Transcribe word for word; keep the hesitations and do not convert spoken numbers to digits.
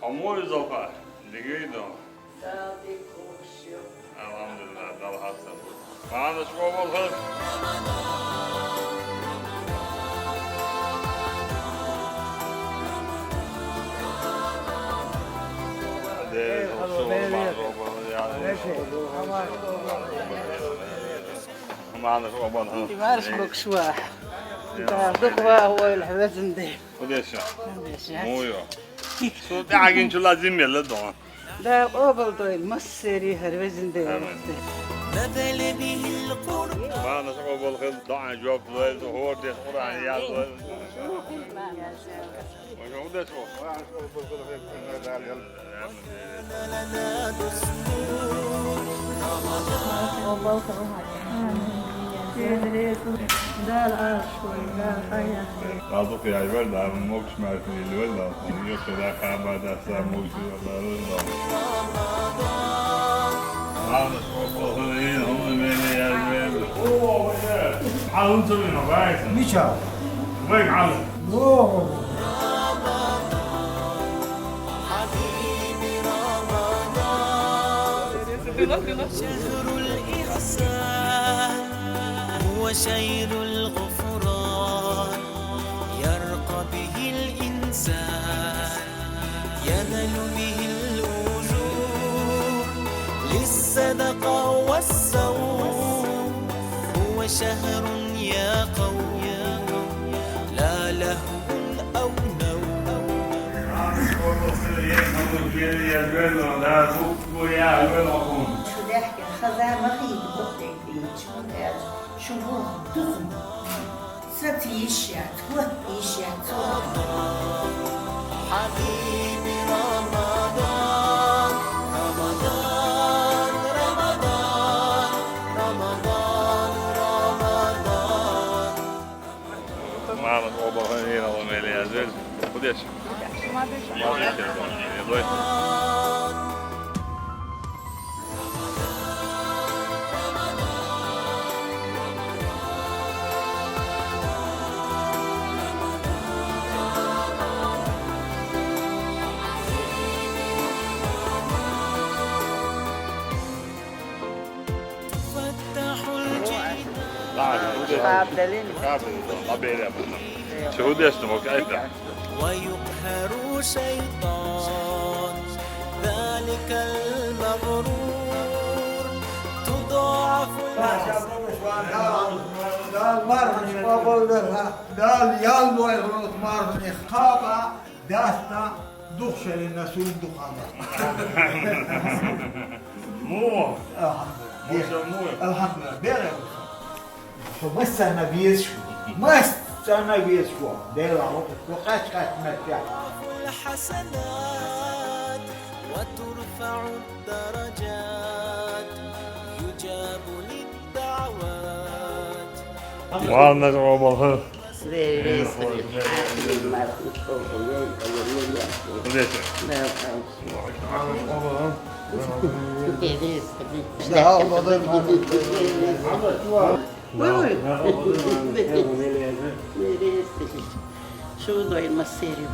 Амма изалха дигайда. Дала дика хургйолаш. Алхьамдулиллахь, Дала хьастам. Маьнаш къобал хилда. Дела, э, шо хало, маьнаш къобал хилда. Маьнаш къобал хилда. Димарш бокшва. Да, дукха ва ойла хьвезан де. Худеша. Худеша. Муйо. Цу дӀагӀоргйолча лазим мел да. Дала къобал дойла массерий хӀара везан де. Амин. Маьнаш къобал хилда, доӀан жоп лойла, хӀара деш Къуръан ял лойла. Худеша. Дала дукха яхь вар, Дала могаш-маьрша лелавар, Дала йоккха даь кхаба даьсса могаш вар, Дала. Дала шо боху, ин хӀума меме яр вер. Хьан хӀунда ца вина, вайса? Мича? Вай хьан? Йо. شهر الإحسان، هو شهر الغفران، يرقى به الإنسان، ينال به الأجور للصدقة والصوم، هو شهر يا قوم لا لهو أو نوم. Шу дехке хаза ма хийта, бутдек дийча, хӀунда аьлча шу вон духна. Ца тийш яц, хӀотта тийш яц. حبيبي رمضان، رمضان، رمضان، رمضان، رمضان. Маьнаш къобал хилда, ин хӀума мел язвер. Худеша. Шо ма деш. Шо ма деш, я дой. Шу хӀунда деш ма кхайта. ويقهر شيطان ذلك المغرور، تضاعف الحسنات. Дала марханаш къобал дойла, Дала ял лойла хьона марханех кхаба. Даста дукха шерина сун дукха ма. Муха? Алхьамдулиллахь. Муха, муха? Алхьамдулиллахь. Бера. Хьо массарна везаш ву. Массарна везаш ву. Дела, хьо кхач-кхач меттехь. الحسنات وترفع الدرجات يجاب للدعوات. Маьнаш къобал хилда. Шу дойла массерий.